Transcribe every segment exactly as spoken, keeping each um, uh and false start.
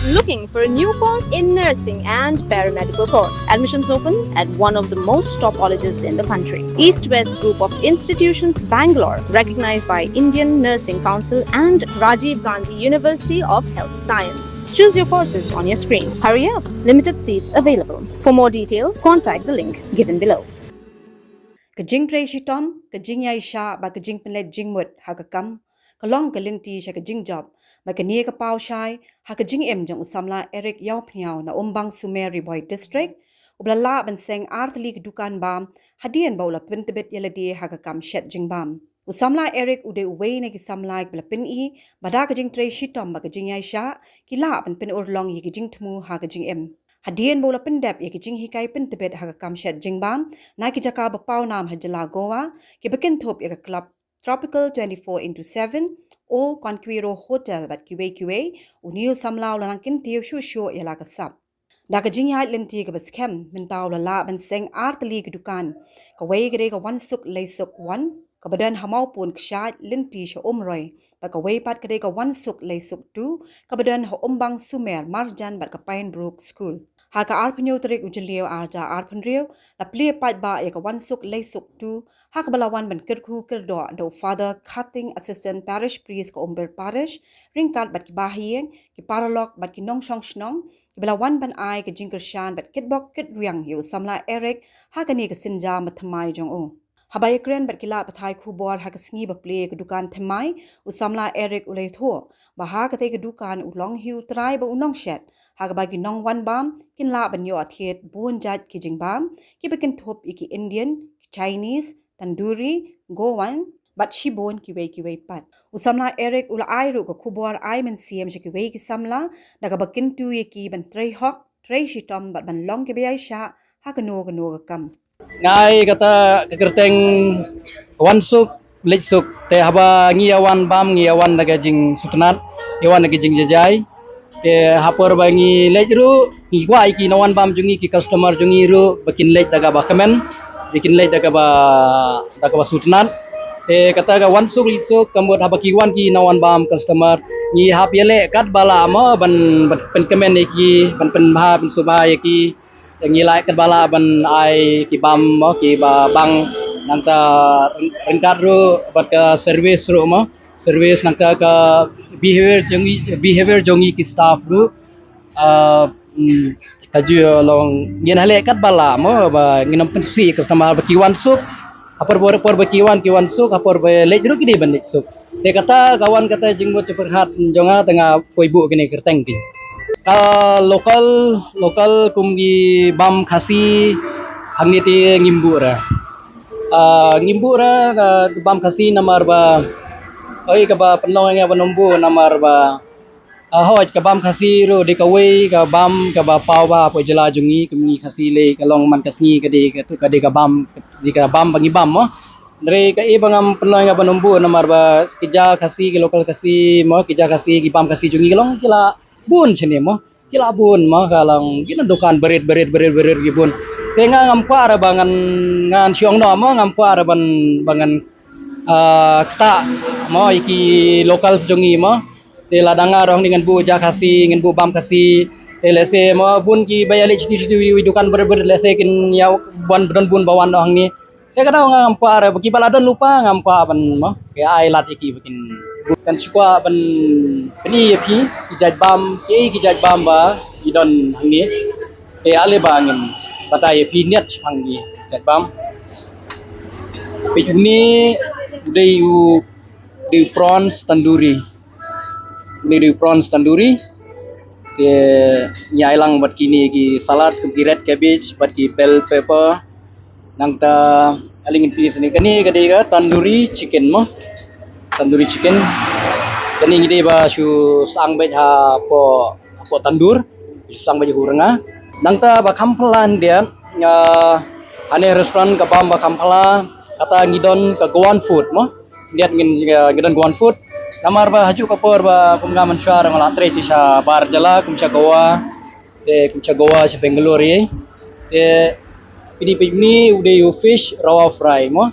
Looking for a new course in nursing and paramedical course? Admissions open at one of the most top colleges in the country. East West Group of Institutions, Bangalore, recognized by Indian Nursing Council and Rajiv Gandhi University of Health Science. Choose your courses on your screen. Hurry up, limited seats available. For more details, contact the link given below. Ka jingtrei shitom, ka jingïaishah bad ka jingpynleit jingmut ha ka kam ka long ka lynti sha ka jingjop, bad kane ka paw shai ha ka jingim jong u samla Eric Ïawphniaw na Umbang Sumer, Ri Bhoi District, uba la lah ban seng ar tylli ki dukan bam hadien ba u la pyntbit ïa lade ha ka kam shet jingbam. U samla Eric u dei uwei na ki samla kiba la pyni ba da ka jingtrei shitom bad ka jingïaishah ki lah ban pynurlong ïa ki jingthmu ha ka jingim. Hadien ba u la pyndep ïa ki jinghikai pyntbit ha ka kam shet jingbam na ki jaka ba pawnam ha jylla Goa, kiba kynthup ïa ka club Tropical twenty-four into seven, O Conquero Hotel bad kiwei kiwei, une u samla u la nang kyntiew shuh shuh ïa la ka sap. Da ka jingïaid lynti kaba skhem, mynta u la lah ban seng ar tylli ki dukan. Kawei ka dei ka Wansuk Leisuk One, kaba don ha Mawpun Kshaid, lynti sha Umroi, bad kawei pat ka dei ka Wansuk Leisuk Two, kaba don ha Umbang Sumer, marjan bad ka Pine Brook School. Ha ka arphew hynñiew tarik u Jylliew arhajar arphew hynriew, la plie paidbah ïa ka Wansuk Leisuk Two, ha kaba la wan ban kyrkhu kyrdoh da u Father Khating, Assistant Parish Priest ka Umber Parish, ryngkat bad ki bahaïing, ki paralok bad ki nongshong shnong, kiba la wan ban ai ka jingkyrshan bad kitbok kitrwiang ïa u samla Eric ha kane ka sienjam bathymmai jong u. Haba ïakren bad ki lad pathai khubor ha ka sngi ba plie ka dukan thymmai, u samla Eric u la ïathuh ba ha katei ka dukan u long hi u trai bad u nongshet, ha kaba ki nongwan bam kin lah ban ïoh thied bun jait ki jingbam, kiba kynthup ïa ki Indian, ki Chinese, tandoori, Goan, bad shibun kiwei kiwei pat. U samla Eric u la ai ruh ka khubor ai mynsiem sha kiwei ki samla da kaba kyntu ïa ki ban trei hok, trei shitom bad ban long kiba ïaishah ha kano kano ka kam. Nga ai kata ka kyrteng Wansuk Leisuk, te haba ngi ïa wan bam, ngi ïa wan da ka jingsngewtynnat, ïa wan da ka jingjajai. Te ha por ba ngi leit ruh, ngi kwah ïa ki nongwan bam jong ngi, ki customer jong ngi ruh ba kin leit da kaba kmen, ba kin leit da kaba, da kaba sngewtynnat. Te kata ka Wansuk Leisuk, ka mut haba ki wan ki nongwan bam, customer, ngi hap ïaleh katba lah mo ban, ban pynkmen ïa ki, ban pynbha, pynsngewbha ïa ki. Te ngi lah katba lah ban ai ki bam mo, kiba bang, nangta ryngkat ruh bad ka service ruh mo, service, nangta ka behavior jong ngi, behavior jong ngi ki staff ruh. Ah, mm, ka ju long ngin ïaleh katba lah mo, ba ngin ym pynsih customer ba ki wan suk. Ha por, por, por ba ki wan, ki wan suk, ha por ba leit ruh ki dei ban leit suk. Te kata ka wan kata jingmut jingpyrkhat jong nga, te nga poi buh kine kyrteng ki. Ka local, local kum ki bam Khasi hangne te ngim buh re. Ah, ngim buh re ka bam Khasi namar ba, oi, kaba pynlong ïa nga ban ym buh namar ba, ah, hooid, ka bam Khasi ruh dei kawei ka bam kaba paw bha hapoh jylla jong ngi, kum ngi Khasi lei, ka long man ka sngi ka dei ka, ka dei ka bam, ka dei ka bam ba ngi bam mo. Hynrei kaei ba ngam pynlong ïa nga ban ym buh namar ba ki ja Khasi, ki local Khasi mo, ki ja Khasi, ki bam Khasi jong ngi ki long ki la bun shane mo. Ki la bun mo, ka long ki na dukan barit, barit, barit, barit ki bun. Te nga ngam kwah re ba ngan, ngan shong noh mo, ngam kwah re ban, ba ngan, ah, ktah mo ïa ki local jong ngi mo. Te lada nga ruh ngan buh ja Khasi, ngan buh bam Khasi. Te lehse mo bun kiba ïaleit shuti shuti, wi dukan barit barit, lehse kin ïa wan, ba don bun ba wan noh hangne. Te ka daw nga ngam kwah re, ba kiba la don lypa ngam kwah ban mo, ki ai lad ïa ki ba kin. Kan shu kwah ban pyni ïa phi ki jait bam, ki, ki jait bam ba ki don hangne. Te ale ba ngin batai ïa phi niat shaphang ki jait bam. Peit une u dei u, dei u prawns tandoori. Une u dei u prawns tandoori. Te ngi ai lang bad kine ki salad, kum ki red cabbage bad ki bell pepper. Nangta ale ngin pyni sini, kane ka dei ka tandoori chicken mo. Tandoori chicken. Kane ngi dei ba shu sang beit hapoh, hapoh tandoor. Shu sang beit ha u rnga. Nangta ba kham phylla hyndiat, ah, hane restaurant ka bam ba kham phylla, kata ngi don ka Goan food mo. Hyndiat ngin, ah, ngi don Goan food. Namar ba hajuh ka por ba kum nga mynshuwa nga la trei sha bar jylla, kum sha Goa. Te kum sha Goa, sha Bangalore ïa. Te peit une u dei u fish rawa fry mo.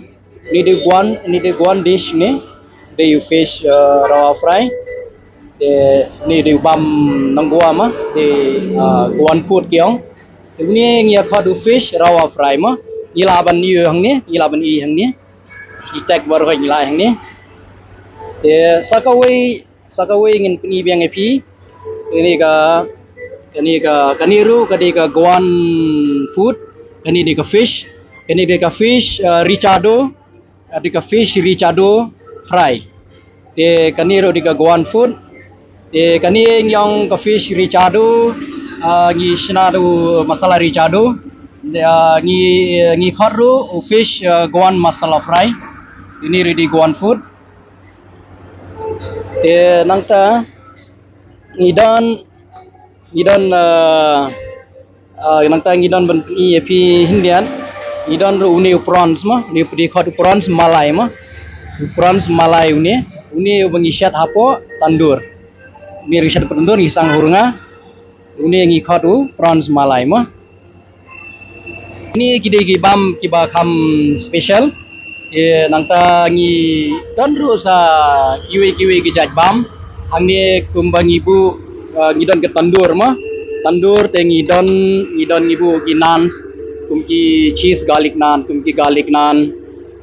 Une dei Goan, une dei Goan dish une. Dei u fish, uh, rawa fry. Te une u dei u bam nongwa ma, te, ah, Goan food ki ong. Te une ngi ïa khot u fish rawa fry ma. Ngi lah ban ïoh hangne, ngi lah ban ïoh hangne. Ki tek baroh ngi lah hangne. Te sa kawei, sa kawei ngin pyni biang ïa phi. Kane ka, kane ka, kane ruh ka dei ka Goan food. Kane dei ka fish. Kane dei ka fish, ah, richado. Ah, dei ka fish richado fry. Te kane ruh dei ka Goan food. Te kane ngi ong ka fish richado, ah, ngi shna da u masala richado. Ah, ngi, ngi khot ruh u fish, ah, Goan masala fry. Kane ruh dei Goan food. Te nangta ngi don, ngi don, ah, ah, nangta ngi don ban pyni ïa phi hyndiat. Ngi don ruh une u prawns ma, une u pdi khot u prawns malai ma. U prawns malai une, une uba ngi shet hapoh tandur. Une ruh shet hapoh tandur ngi sang hur nga. Une ngi khot u prawns malai ma. Une ki dei ki bam kiba kham special. Te nangta ngi don ruh sa kiwei kiwei ki jait bam. Hangne kumba ngi buh, ah, ngi don ka tandur ma. Tandur te ngi don, ngi don ngi buh ki naan, kum ki cheese garlic naan, kum ki garlic naan,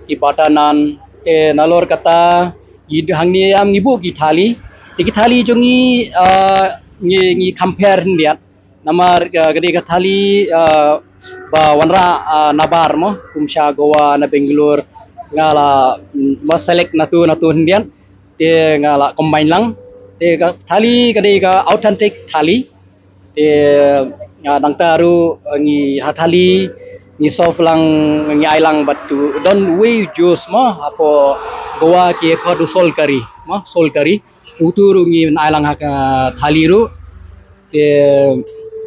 ki butter naan. Te nalor kata ngi hangne ïam ngi buh ki thali. Te ki thali jong ngi, ah, ngi, ngi compare hyndiat. Namar, ah, ka dei ka thali, ah, ba wanrah, ah, nabar mo, kum sha Goa na Bangalore, nga la, mm, ba select na tu na tu hyndiat. Te nga la combine lang. Te ka thali ka dei ka authentic thali. Te, ah, nangta ruh, ah, ngi ha thali ngi serve lang, ngi ai lang bad tu don wei juice mo, hapoh Goa ki khot u sour curry mo, sour curry. Utu ruh ngi ai lang ha ka thali ruh. Te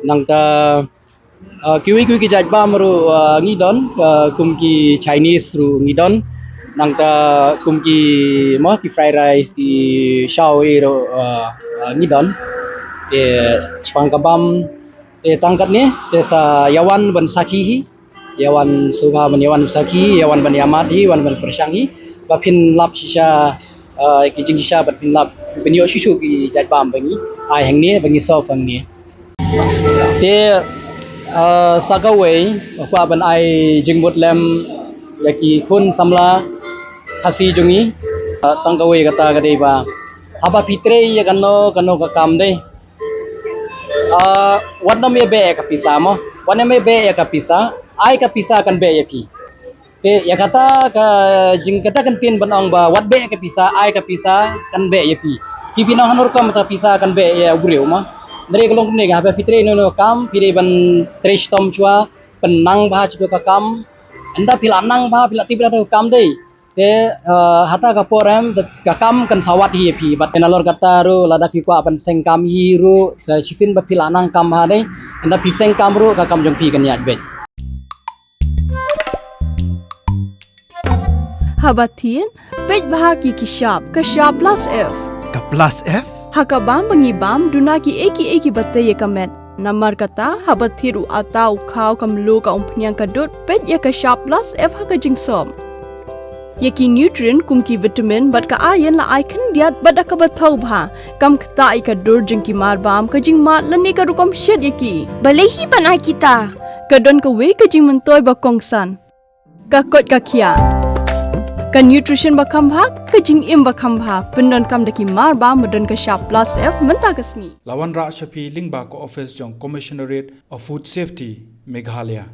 nangta, ah, kiwei kiwei ki jait bam ruh, ah, ngi don, ah, kum ki Chinese ruh ngi don. Nangta kum ki mo ki fried rice, ki chow ei ruh, ah, ah, ngi don. Te shaphang ka bam, te tang katne, te sa ïa wan ban sakhi hi. Ïa wan sngewbha ban ïa wan sakhi, ïa wan ban ïa mad hi, wan ban pyrshang hi. Ba phin lap shisha, ah, ki jingshisha bad phin lap, phin ïoh shuh shuh ki jait bam ba ngi ai hangne, ba ngi serve hangne. Te, ah, sa kawei, kwah ban ai jingmut lem ïa ki khun samla Khasi jong ngi, ah, tang kawei kata ka dei ba haba phi trei ïa kano kano ka kam dei. Ah, wat nym ïa beh ïa ka pisa mo. Wat nym ïa beh ïa ka pisa, ai ka pisa kan beh ïa phi. Te ïa kata ka jing kata kan tin ban ong ba wat beh ïa ka pisa, ai ka pisa kan beh ïa phi. Phi phi nang hanor kam ta pisa kan beh ïa u briew mo. Nare ka long ne ka haba phi trei no no kam, phi dei ban trei shitom chwa, pynang bha shuh ka kam. Ynda phi la nang bha, phi la tip bha ka kam dei. Te, eh, hata ka por em, te ka kam kan sawat hi ïa phi. Bad te nalor kata ruh, lada phi kwah ban seng kam hi ruh, sa shisien ba phi la nang kam bha dei. Ynda phi seng kam ruh, ka kam jong phi kan ïaid beit. Haba thied, peit bha ki ki shap, ka shap plus F. Ka plus F? Ha ka bam ba ngi bam, duna ki ei ki ei kiba tei ïa ka met. Namar kata, haba thied u ata u khaw ka mluh ka umphniang ka dud, peit ïa ka shap plus F ha ka jingsop. Ïa ki nutrient kum ki vitamin bad ka iron la ai khyndiat bad da kaba thaw bha. Kam ktah ïa ka dur jong ki mar bam, ka jingmad lane ka rukom shet ïa ki. Balei hi ban ai kita? Ka don kawei ka jingmyntoi ba kongsan. Ka koit ka khiah. Ka nutrition ba kham bha, ka jingim ba kham bha. Pyndonkam da ki mar bam ba don ka shap plus F mynta ka sngi. La wanrah sha phi lyngba ka office jong Commissionerate of Food Safety, Meghalaya.